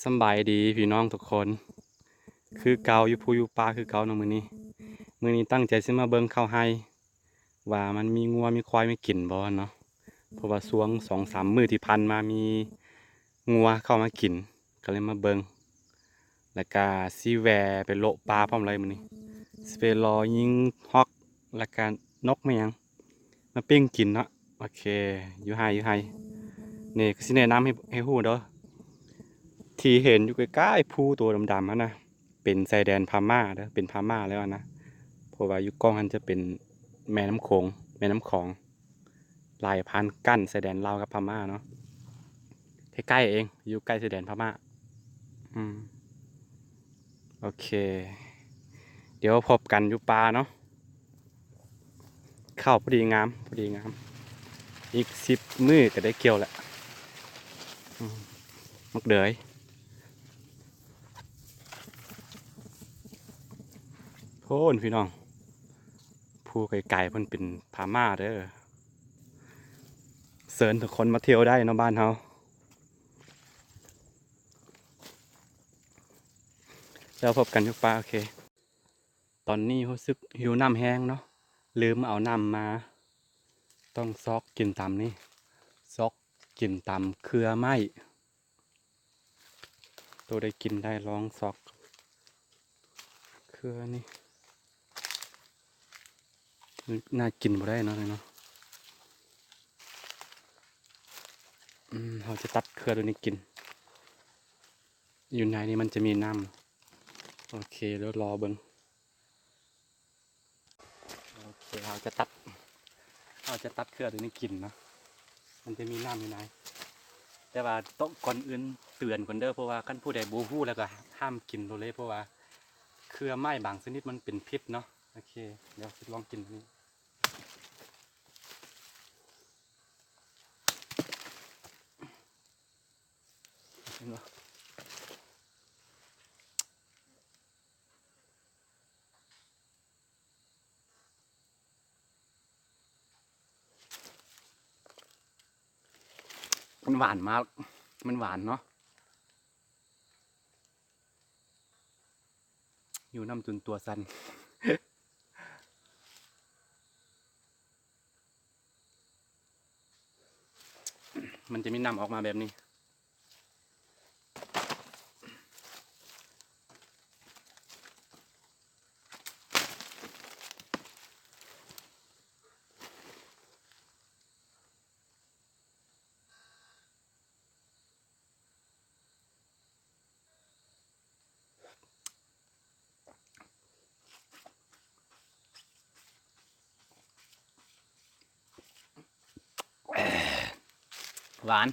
ສຳບາຍດີພີ່ນ້ອງທຸກຄົນ ຄືເກົ່າ ຢູ່ພູຢູ່ປ່າຄືເກົ່າເນາະ. ມື້ນີ້ ມື້ນີ້ຕັ້ງໃຈຊິມາເບິ່ງເຂົ້າໄຮ່ ວ່າມັນມີງົວມີຄວາຍມາກິນບໍ່ເນາະ ເພາະວ່າຊ່ວງສອງສາມມື້ທີ່ຜ່ານມາມີງົວເຂົ້າມາກິນ ກໍເລີຍມາເບິ່ງ ແລ້ວກະຊິແວ່ໄປເລາະປ່າພ້ອມເລີຍມື້ນີ້ ຊິໄປເລາະຍິງຮອກ ແລ້ວກະນົກແມ່ນຫຍັງ ມາປີ້ງກິນເນາະ. ໂອເຄ ຢູ່ໄຮ່ ຢູ່ໄຮ່ ນີ້ກໍຊິແນະນຳໃຫ້ ໃຫ້ຮູ້ເດີ ທີ່ເຫັນຢູ່ໃກ້ໆພູໂຕດຳໆຫັ້ນນະ ເປັນຊາຍແດນພະມ້າເດີ ເປັນພະມ້າແລ້ວນະ ເພາະວ່າຢູ່ກ້ອງຫັ້ນຈະເປັນແມ່ນ້ຳໂຂງ ແມ່ນ້ຳຂອງ ໄຫຼຜ່ານກັ້ນຊາຍແດນລາວກັບພະມ້າເນາະ ໃກ້ໆເອງ ຢູ່ໃກ້ຊາຍແດນພະມ້າ. ອືມ ໂອເຄ ດຽວພົບກັນຢູ່ປ່າເນາະ. ເຂົ້າພໍດີງາມ ພໍດີງາມ ອີກສິບມື້ກໍໄດ້ກ່ຽວແລ້ວ. ອືມ ໝາກເດືອຍ ໂພນພີ່ນ້ອງ ພູໄກໆ ເພິ່ນເປັນພະມ້າເດີ. ເຊີນທຸກຄົນມາທ່ຽວໄດ້ເນາະ ບ້ານເຮົາ. ແລ້ວພົບກັນຢູ່ປ່າ ໂອເຄ. ຕອນນີ້ຮູ້ສຶກຫິວນ້ຳແຮງເນາະ ລືມເອົານ້ຳມາ. ຕ້ອງຊອກກິນຕາມນີ້ ຊອກກິນຕາມເຄືອໄມ້. ໂຕໃດກິນໄດ້ລອງຊອກເຄືອນີ້. ໜ້າກິນບໍ່ໄດ້ເນາະ ເນາະ. ອືມ ເຮົາຈະຕັດເຄືອໂຕນີ້ກິນ. ຢູ່ໃນນີ້ມັນຈະມີນ້ຳ. ໂອເຄ ດຽວລໍເບິ່ງ. ໂອເຄ ເຮົາຈະຕັດ ເຮົາຈະຕັດເຄືອໂຕນີ້ກິນເນາະ ມັນຈະມີນ້ຳຢູ່ໃນ. ແຕ່ວ່າຕ້ອງ ກ່ອນອື່ນເຕືອນກ່ອນເດີ ເພາະວ່າຄັນຜູ້ໃດບໍ່ຮູ້ແລ້ວກໍຫ້າມກິນໂລດເລີຍ ເພາະວ່າເຄືອໄມ້ບາງຊະນິດມັນເປັນພິດເນາະ. ໂອເຄ ດຽວຊິລອງກິນໂຕນີ້. ເຫັນບໍ່? ມັນຫວານມາກ ມັນຫວານເນາະ. ຫິວນ້ຳຈົນຕົວສັ່ນ. ມັນຈະມີນ້ຳອອກມາແບບນີ້. ຫວານ.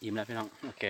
ອີ່ມແລ້ວພີ່ນ້ອງ ໂອເຄ.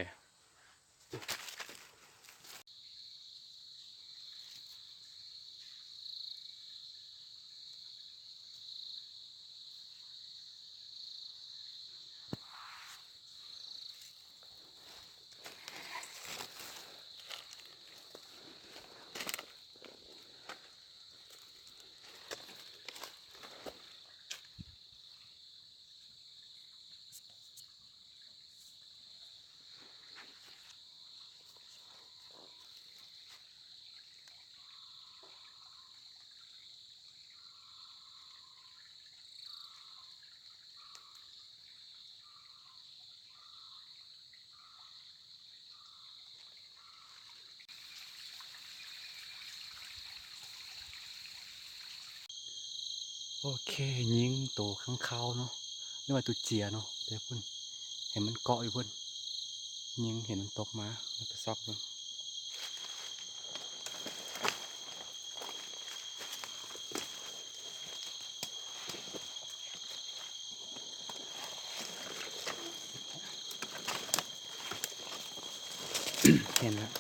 ໂອເຄ ຍິງໂຕຄ້າງຄາວເນາະ ຫຼືວ່າໂຕເຈຍເນາະ ແຕ່ພຸ້ນ ເຫັນມັນເກາະຢູ່ພຸ້ນ ຍິງເຫັນມັນຕົກມາ ແລ້ວໄປຊອກເບິ່ງ. ເຫັນແລ້ວ.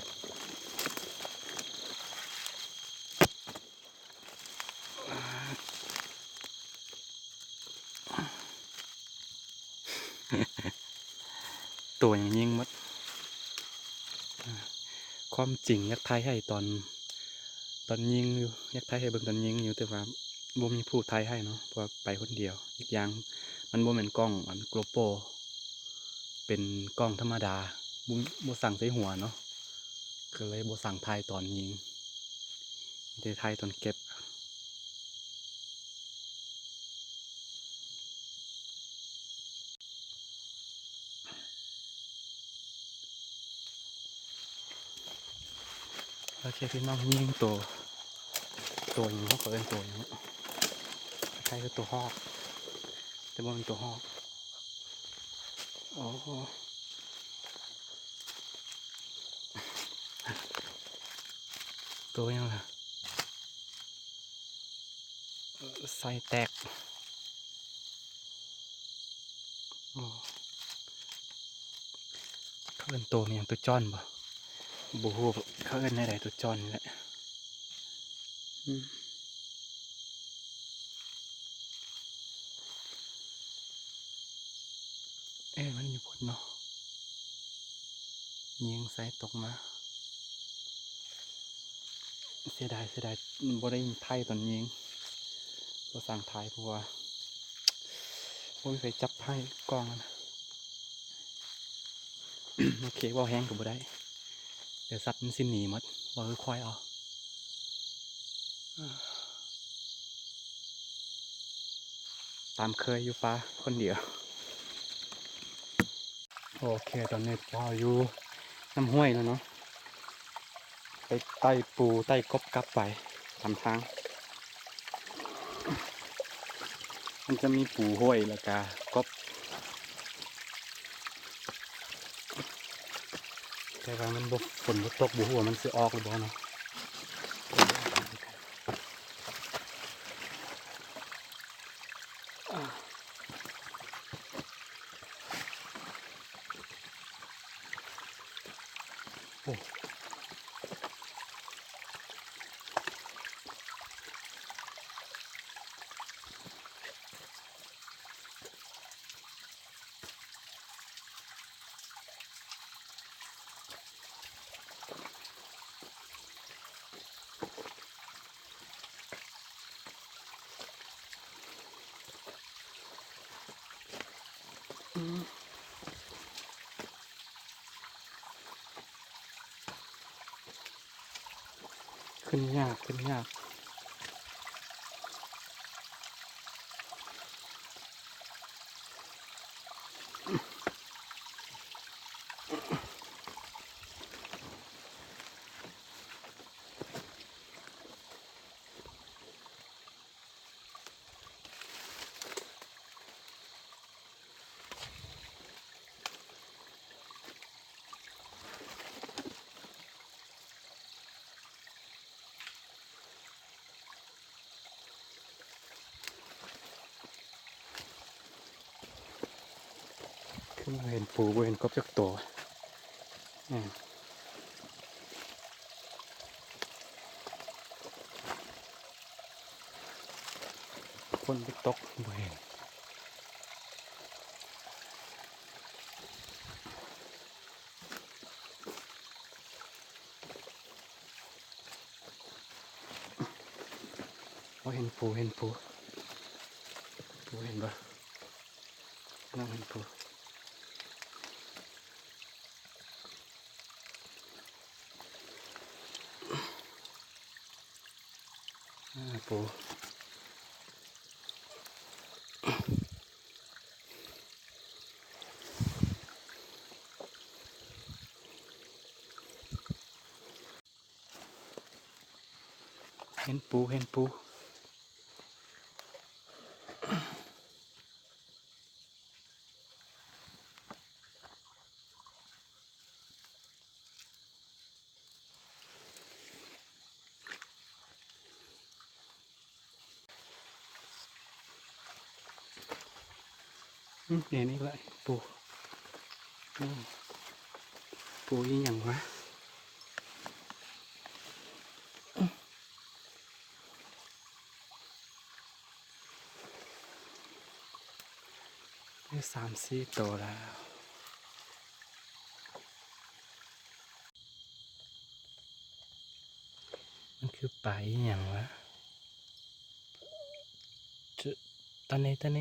ໂຕຍັງຍິງໝົດ. ຄວາມຈິງຢາກຖ່າຍໃຫ້ຕອນ ຕອນຍິງຢູ່ ຢາກຖ່າຍໃຫ້ເບິ່ງຕອນຍິງຢູ່ ແຕ່ວ່າບໍ່ມີຜູ້ຖ່າຍໃຫ້ເນາະ ເພາະວ່າໄປຄົນດຽວ. ອີກຢ່າງມັນບໍ່ແມ່ນກ້ອງອັນ GoPro ເປັນກ້ອງທຳມະດາ ບໍ່ ບໍ່ສັງໃສ່ຫົວເນາະ ກໍເລີຍບໍ່ສັງຖ່າຍຕອນຍິງ ມີແຕ່ຖ່າຍຕອນເກັບ. ໂອເຄ ພີ່ນ້ອງ ຍິງໂຕ ໂຕຫຍັງ ເຂົາເອີ້ນໂຕຫຍັງ ຄ້າຍໆຄືໂຕຮອກ ແຕ່ບໍ່ແມ່ນໂຕຮອກ. ໂອ້ ໂຕຫຍັງລະ? ເອີ ໄສ້ແຕກ. ໂອ້ ເຂົາເອີ້ນໂຕແມ່ນຫຍັງ? ໂຕຈ້ອນບໍ່? ບໍ່ຮູ້ ເຂົາເອີ້ນແນວໃດ? ໂຕຈ້ອນນີ້ແຫຼະ. ອືມ ເອີ ມັນຢູ່ພຸ້ນເນາະ. ຍິງໃສ່ຕົກມາ. ເສຍດາຍ ເສຍດາຍ ບໍ່ໄດ້ຖ່າຍຕອນຍິງ ບໍ່ສ້າງຖ່າຍ ເພາະວ່າບໍ່ມີໃຜຈັບໃຫ້ກ້ອງຫັ້ນນະ. ໂອເຄ ເວົ້າແຮງກໍບໍ່ໄດ້ ດຽວສັດມັນຊິໜີໝົດ ເວົ້າຄ່ອຍໆເອົາ. ຕາມເຄີຍຢູ່ປ່າຄົນດຽວ. ໂອເຄ ຕອນນີ້ພວກເຮົາຢູ່ນ້ຳຫ້ວຍແລ້ວເນາະ ໄປໄຕ່ປູໄຕ່ກົບກັບໄປຕາມທາງ. ມັນຈະມີປູຫ້ວຍ ແລ້ວກະກົບ ແຕ່ວ່າມັນບໍ່ ຝົນບໍ່ຕົກ ບໍ່ຮູ້ວ່າມັນຊິອອກຫຼືບໍ່ເນາະ. ໂອ້ ຂຶ້ນຍາກ ຂຶ້ນຍາກ. ຄືເຫັນປູ ບໍ່ເຫັນກົບຈັກໂຕ. ອືມ ຝົນໄປຕົກ ບໍ່ເຫັນ. ໂອ້ ເຫັນປູ ເຫັນປູ ປູ ເຫັນບໍ່? ນ້ອງເຫັນປູ. ອາ ປູ. ເຫັນປູ ເຫັນປູ. ອືມ ເຫັນອີກແລ້ວ ປູ. ໂອ້ ປູອີ່ຫຍັງວະ? ໄດ້ສາມສີ່ໂຕແລ້ວ. ປາອີ່ຫຍັງວະ? ຕາເນ ຕາເນ.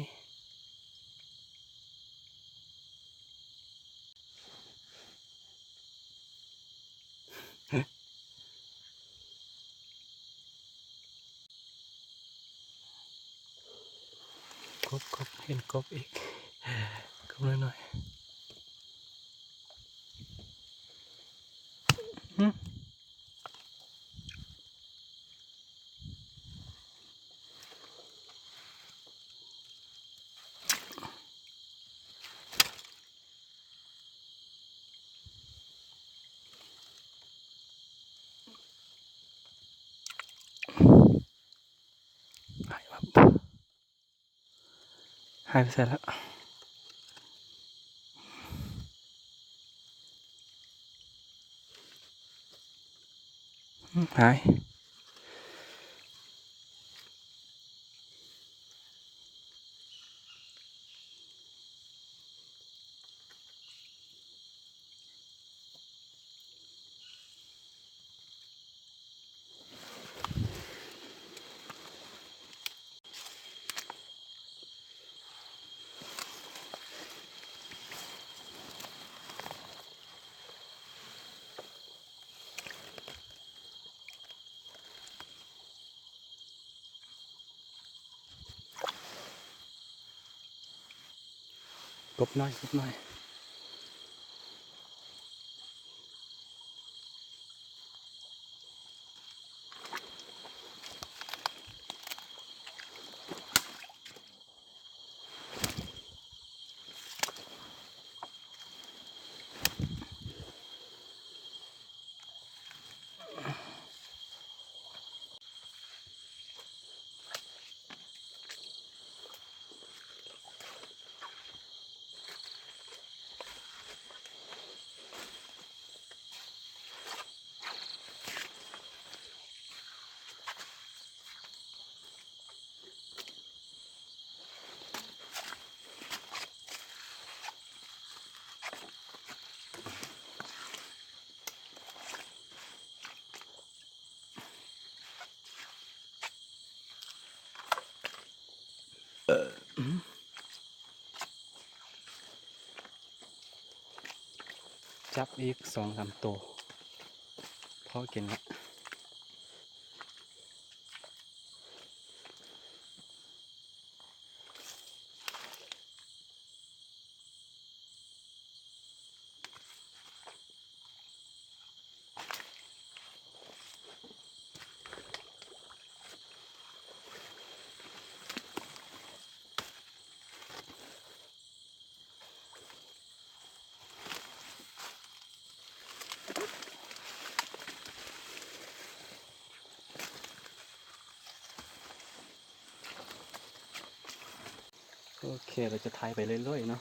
ກົບ ກົບ ເຫັນກົບອີກ ກົບນ້ອຍໆ. ຫຶ? ຫາຍວັບ ຫາຍໄປໃສລະ? ຫາຍ. ກົບນ້ອຍ ກົບນ້ອຍ. ຈັບອີກສອງສາມໂຕ ພໍກິນລະ. ໂອເຄ ເຮົາຈະຖ່າຍໄປເລື້ອຍໆເນາະ.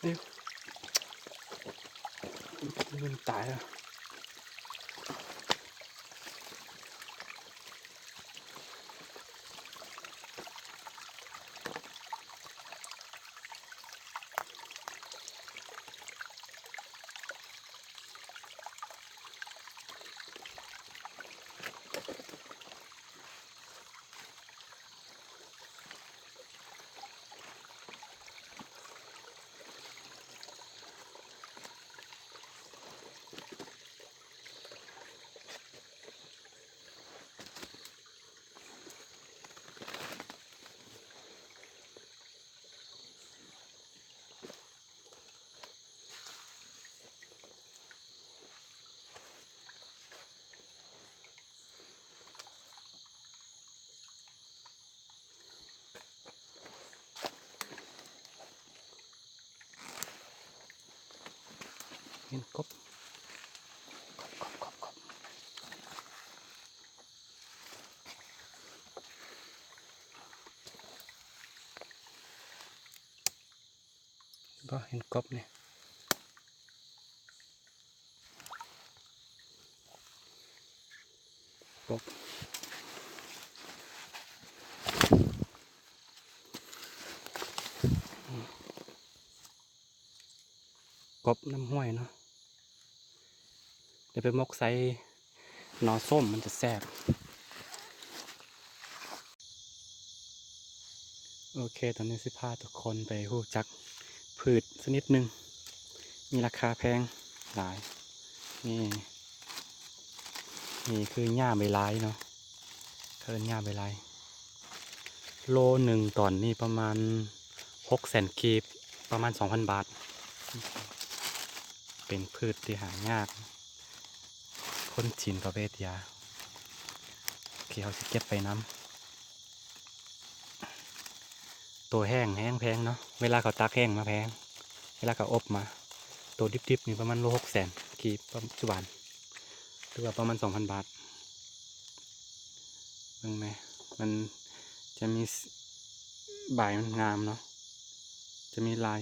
ເອີ ມັນຕາຍແລ້ວ. ເຫັນກົບ ກົບ ກົບ ກົບ. ເຫັນກົບນີ້ ກົບ ກົບນຳຫ້ວຍເນາະ. ດຽວໄປໝົກໃສ່ໜໍ່ສົ້ມ ມັນຈະແຊບ. ໂອເຄ ຕອນນີ້ຊິພາທຸກຄົນໄປຮູ້ຈັກພືດຊະນິດໜຶ່ງ ມີລາຄາແພງຫຼາຍ. ນີ້ ນີ້ຄືຫຍ້າໃບລາຍເນາະ ເອີ້ນຫຍ້າໃບລາຍ. ໂລໜຶ່ງຕອນນີ້ປະມານຫົກແສນກີບ ປະມານສອງພັນບາດ. ເປັນພືດທີ່ຫາຍາກ ຄົນຈີນເຂົາໄປເຮັດຢາ. ໂອເຄ ເຮົາຊິເກັບໄປນຳ. ໂຕແຫ້ງແຮງແພງເນາະ ເວລາເຂົາຕາກແຫ້ງມາແພງ ເວລາເຂົາອົບມາ. ໂຕດິບໆນີ້ປະມານໂລຫົກແສນກີບ ປັດຈຸບັນ ຫຼືວ່າປະມານສອງພັນບາດ. ເບິ່ງແມ ມັນຈະມີ ໃບມັນງາມເນາະ ຈະມີລາຍ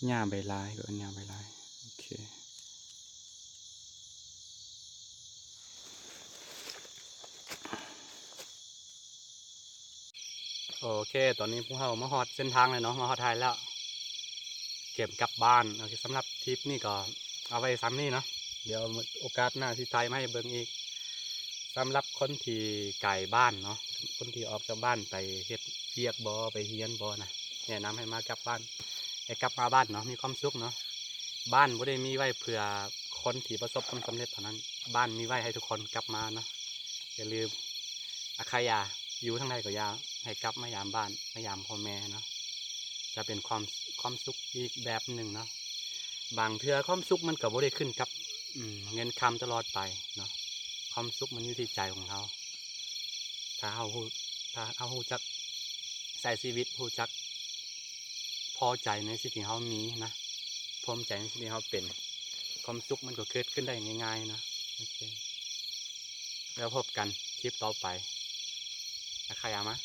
ຫຍ້າໃບລາຍ ເອີ້ນຫຍ້າໃບລາຍ. ໂອເຄ ໂອເຄ ຕອນນີ້ພວກເຮົາມາຮອດເສັ້ນທາງແລ້ວເນາະ ມາຮອດທ້າຍແລ້ວ ກຽມກັບບ້ານ. ໂອເຄ ສຳລັບທຣິບນີ້ກໍເອົາໄວ້ສ່ຳນີ້ເນາະ ດຽວໂອກາດໜ້າຊິຖ່າຍມາໃຫ້ເບິ່ງອີກ. ສຳລັບຄົນທີ່ໄກບ້ານເນາະ ຄົນທີ່ອອກຈາກບ້ານໄປເຮັດວຽກບໍ ໄປຮຽນບໍນະ ແນະນຳໃຫ້ມາກັບບ້ານ ໃຫ້ກັບມາບ້ານເນາະ ມີຄວາມສຸກເນາະ. ບ້ານບໍ່ໄດ້ມີໄວ້ເພື່ອຄົນທີ່ປະສົບຄວາມສຳເລັດເທົ່ານັ້ນ ບ້ານມີໄວ້ໃຫ້ທຸກຄົນກັບມາເນາະ. ຢ່າລືມ ອາຄາຢາ ຢູ່ທາງໃດກໍຢ່າ ໃຫ້ກັບມາຢາມບ້ານ ມາຢາມພໍ່ແມ່ເນາະ ຈະເປັນຄວາມ ຄວາມສຸກອີກແບບໜຶ່ງເນາະ. ບາງເທື່ອຄວາມສຸກມັນກໍບໍ່ໄດ້ຂຶ້ນກັບ ອືມ ເງິນຄຳຕະຫຼອດໄປເນາະ ຄວາມສຸກມັນຢູ່ທີ່ໃຈຂອງເຮົາ. ຖ້າເຮົາຮູ້ ຖ້າເຮົາຮູ້ຈັກໃຊ້ຊີວິດ ຮູ້ຈັກພໍໃຈໃນສິ່ງທີ່ເຮົາມີນະ ພູມໃຈໃນສິ່ງທີ່ເຮົາເປັນ ຄວາມສຸກມັນກໍເກີດຂຶ້ນໄດ້ງ່າຍໆນະ. ໂອເຄ ແລ້ວພົບກັນຄລິບຕໍ່ໄປ ອາຄາຢາມາ.